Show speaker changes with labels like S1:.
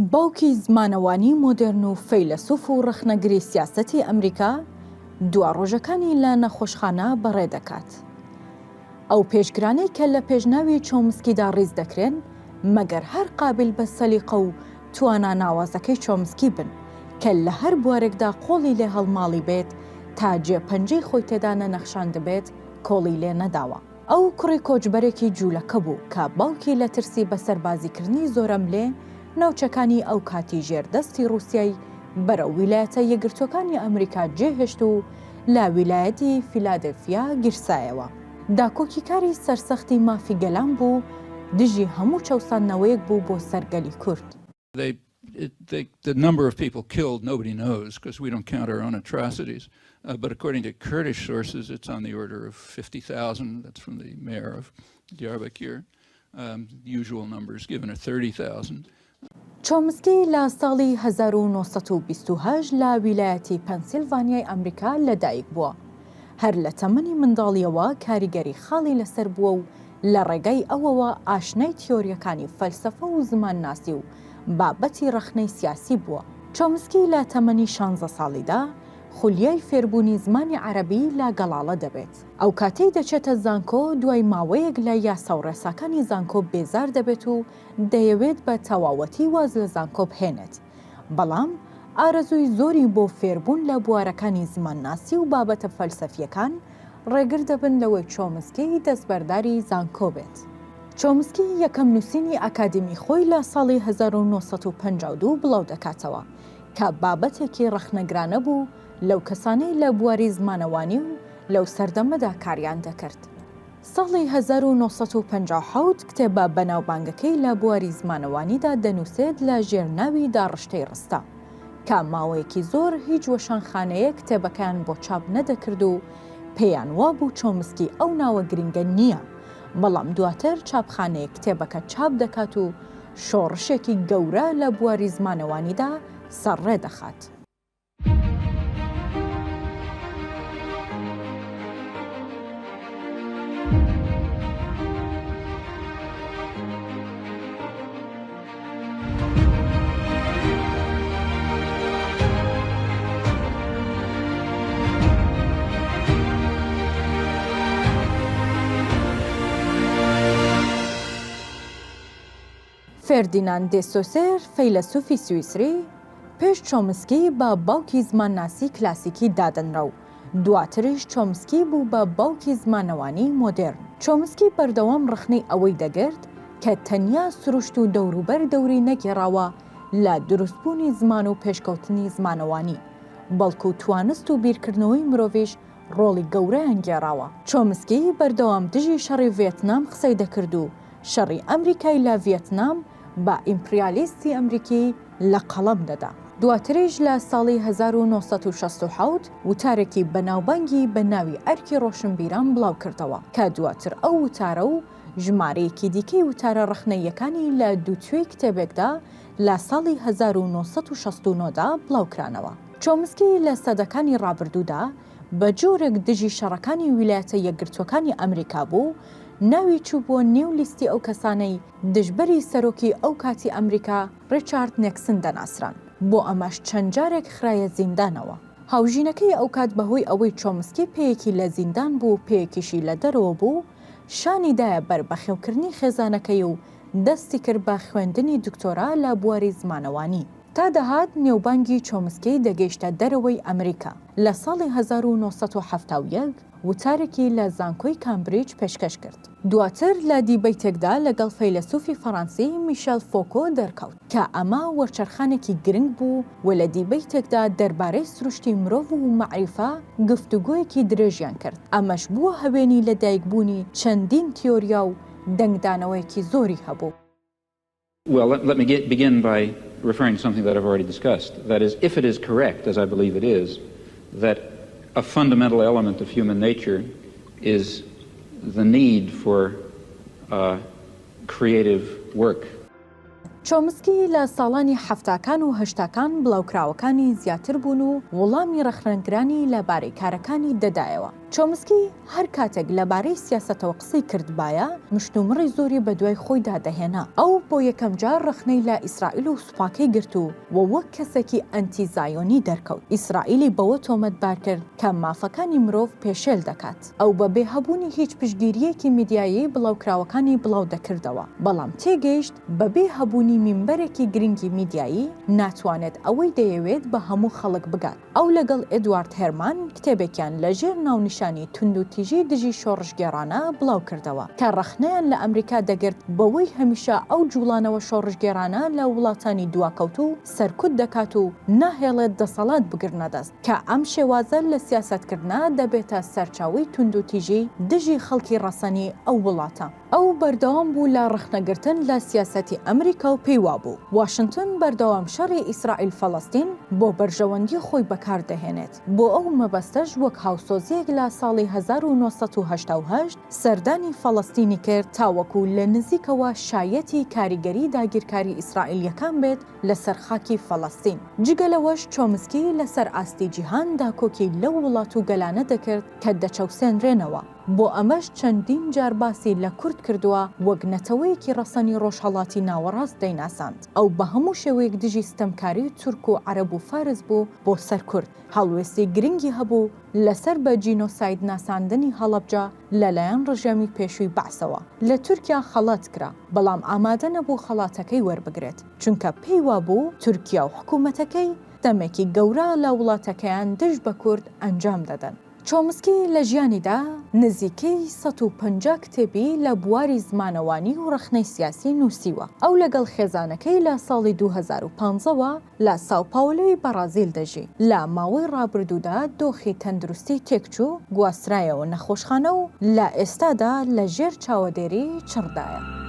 S1: باوکی زمانەوانی مۆدێرن و فەیلەسوف و ڕەخنەگری سیاسەتی ئەمریکا دوا ڕۆژەکانی لە نەخۆشخانە بەڕێ دەکات. ئەو پێشگرانەی کە لە پێشناوی چۆمسکیدا ڕیز دەکرێن، مەگەر هەر قابیل بە سەلیقە و توانا ناوازەکەی چۆمسکی بن، کە لە هەر بوارێکدا قۆڵی لێ هەڵماڵیبێت تا جێ پەنجەی خۆی تێدا نەنەخشاندبێت کۆڵی لێ نەداوە. ئەو کوڕی کۆچبەرێکی جوولەکە بوو کە باوکی لە ترسی بە سەربازیکردنی زۆرەملێ ناوچەکانی ئەو کاتی ژێر دەستی ڕووسیای بەرەو ویلایەتە یەکگرتووەکانی ئەمریکا جێهێشت و لە ویلایەتی فیلادلفیا گیرسایەوە. داکۆکیکاری سەرسەختی مافی گەلان بوو، دژی هەموو چەوساندنەوەیەک بوو بۆ سەر گەلی کورد.
S2: They, it, they, the number of people killed, nobody knows because we don't count our own atrocities. Uh, but according to Kurdish sources, it's on the order of 50,000. That's from the mayor of Diyarbakir. Um, usual numbers given are 30,000.
S1: چۆمسکی لە ساڵی 1928 لە ویلایەتی پەنسیلڤانیای ئەمریکا لەدایک بووە. هەر لە تەمەنی منداڵییەوە کاریگەری خاڵی لەسەر بووە و لە ڕێگای ئەوەوە ئاشنای تیۆرییەکانی فەلسەفە و زمانناسی و بابەتی ڕەخنەی سیاسی بووە. چۆمسکی لە تەمەنی شانزە ساڵیدا خولیای فێربوونی زمانی عەرەبی لا گەڵاڵە دەبێت. ئەو کاتەی دەچێتە زانکۆ دوای ماوەیەک لە یاسا و ڕێساکانی زانکۆ بێزار دەبێت و دەیەوێت بە تەواوەتی واز لە زانکۆ بهێنێت. بەڵام ئارەزووی زۆری بۆ فێربوون لە بوارەکانی زمانناسی و بابەتە فەلسەفییەکان ڕێگر دەبن لەوەی چۆمسکی دەستبەرداری زانکۆ بێت. چۆمسکی یەکەم نووسینی ئەکادیمی خۆی لە ساڵی 1952 بڵاودەکاتەوە کە بابەتێکی ڕەخنەگرانە بوو لەو کەسانەی لە بواری زمانەوانی و لەو سەردەمەدا کاریان دەکرد. ساڵی 1957 کتێبە بەناوبانگەکەی لە بواری زمانەوانیدا دەنووسێت لە ژێر ناوی داڕشتەی ڕستە، کە ماوەیەکی زۆر هیچ وەشانخانەیەک کتێبەکەیان بۆ چاپ نەدەکرد و پێیان وابوو چۆمسکی ئەو ناوە گرنگە نییە، بەڵام دواتر چاپخانەیەک کتێبەکە چاپ دەکات و شۆڕشێکی گەورە لە بواری زمانەوانیدا سەرڕێ دەخات. فێردیناند دێ سۆسێر، فەیلەسوفی سویسری، پێش چۆمسکی بە باوکی زمانناسی کلاسیکی دادەنرا و دواتریش چۆمسکی بوو بە باوکی زمانەوانی مۆدێرن. چۆمسکی بەردەوام ڕەخنەی ئەوەی دەگرت کە تەنیا سروشت و دەوروبەر دەوری نەگێڕاوە لە دروستبوونی زمان و پێشکەوتنی زمانەوانی، بەڵکو توانست و بیرکردنەوەی مرۆڤیش ڕۆڵی گەورەیان گێڕاوە. چۆمسکی بەردەوام دژی شەڕی ڤێتنام قسەی دەکرد و شەڕی ئەمریکای لە ڤیەتنام بە ئیمپریالیستی ئەمریکی لە قەڵەم دەدا. دواتریش لە ساڵی 1967 وتارێکی بەناوبانگی بە ناوی ئەرکی ڕۆشنبیران بڵاوکردەوە کە دواتر ئەو وتارە و ژمارەیەکی دیکەی وتارە ڕەخنەییەکانی لە دووتوێی کتێبێکدا لە ساڵی 1969 دا بڵاوکرانەوە. چۆمسکی لە سەدەکانی ڕابردوودا بە جۆرێک دژی شەڕەکانی ویلایەتە یەکگرتووەکانی ئەمریکا بوو، ناوی چووبووە نێو لیستی ئەو کەسانەی دژبەری سەرۆکی ئەو کاتی ئەمریکا ڕیچارد نێکسن دەناسران، بۆ ئەمەش چەند جارێک خرایە زیندانەوە. هاوژینەکەی ئەوکات بەهۆی ئەوەی چۆمسکی پێیەکی لە زیندان بوو و پێیەکیشی لە دەرەوە بوو، شانی دایە بەر بەخێوکردنی خێزانەکەی و دەستی کرد بە خوێندنی دکتۆرا لە بواری زمانەوانی. تا دەهات نێوبانگی چۆمسکی دەگەیشتە دەرەوەی ئەمریکا. لە ساڵی 1971 وتارێکی لە زانکۆی کامبریج پێشکەش کرد. دواتر لە دیبەیتێکدا لەگەڵ فەیلەسوفی فەڕەنسی میشێل فۆکۆ دەرکەوت، کە ئەمە وەرچەرخانێکی گرنگ بوو و لە دیبەیتێکدا دەربارەی سروشتی مرۆڤ و مەعریفە گفتوگۆیەکی درێژیان کرد، ئەمەش بووە هەوێنی لەدایکبوونی چەندین تیۆریا و دەنگدانەوەیەکی زۆری هەبوو.
S2: Well, let, let me get, begin by referring to something that I've already discussed. That is, if it is correct, as I believe it is, that a fundamental element of human nature is the need for uh, creative work.
S1: چۆمسکی لە ساڵانی حەفتاکان و هەشتاکان بڵاوکراوەکانی زیاتر بوون و وڵامی ڕەخنەگرانی لە بارەی کارەکانی دەدایەوە. چۆمسکی هەر کاتێک لەبارەی سیاسەتەوە قسەی کردبایە، مشتومڕی زۆری بەدوای خۆیدا دەهێنا. ئەو بۆ یەکەمجار ڕەخنەی لە ئیسرائیل و سوپاکەی گرت و و وەک کەسێکی ئەنتی زایۆنی دەرکەوت. ئیسرائیلی بەوە تۆمەتبار کرد کە مافەکانی مرۆڤ پێشێل دەکات. ئەو بە بێ هەبوونی هیچ پشتگیرییەکی میدیایی بڵاوکراوەکانی بڵاودەکردەوە، بەڵام تێگەیشت بەبێ هەبوونی مینبەرێکی گرنگی میدیایی ناتوانێت ئەوەی دەیەوێت بە هەموو خەڵک بگات. ئەو لەگەڵ ئێدوارد هێرمان کتێبێکیان لە ژێر ناونیشانی توندوتیژی دژی شۆڕشگێڕانە بڵاوکردەوە کە ڕەخنەیان لە ئەمریکا دەگرت بەوەی هەمیشە ئەو جوڵانەوە شۆڕشگێڕانە لە وڵاتانی دواکەوتوو سەرکوت دەکات و ناهێڵێت دەسەڵات بگرنە دەست کە ئەم شێوازە لە سیاسەتکردنە دەبێتە سەرچاوەی توندوتیژی دژی خەڵکی ڕەسەنی ئەو وڵاتە. ئەو بەردەوام بوو لە ڕەخنەگرتن لە سیاسەتی ئەمریکا و پێی وابوو واشنتن بەردەوام شەڕی ئیسرائیل-فەڵەستین بۆ بەرژەوەندی خۆی بەکار دەهێنێت، بۆ ئەو مەبەستەش وەک هاوسۆزییەک لە ساڵی 1988 سەردانی فەڵەستینی کرد تاوەکو لە نزیکەوە شایەتی کاریگەری داگیرکاری ئیسرائیلییەکان بێت لەسەر خاکی فەڵەستین. جگە لەوەش چۆمسکی لەسەر ئاستی جیهان داکۆکی لەو وڵات و گەلانە دەکرد کە دەچەوسێنرێنەوە. بۆ ئەمەش چەندین جار باسی لە کورد کردووە وەک نەتەوەیەکی ڕەسەنی ڕۆژهەڵاتی ناوەڕاست دەیناساند. ئەو بە هەموو شێوەیەک دژی ستەمکاری تورک و عەرەب و فارس بوو بۆ سەر کورد. هەڵوێستی گرنگی هەبوو لەسەر بە جینۆساید ناساندنی هەڵەبجە لەلایەن ڕژێمی پێشووی بەعسەوە. لە تورکیا خەڵات کرا، بەڵام ئامادە نەبوو خەڵاتەکەی وەربگرێت، چونکە پێی وابوو تورکیا و حکوومەتەکەی ستەمێکی گەورە لە وڵاتەکەیان دژ بە کورد ئەنجام دەدەن. چۆمسکی لە ژیانیدا نزیکەی 150 کتێبی لە بواری زمانەوانی و ڕەخنەی سیاسی نووسیوە. ئەو لەگەڵ خێزانەکەی لە ساڵی 2015 وە لە ساوپاولۆی بەڕازیل دەژی. لە ماوەی ڕابردوودا دۆخی تەندروستی تێکچوو، گواسترایەوە نەخۆشخانە و لە ئێستادا لە ژێر چاوەدێری چڕدایە.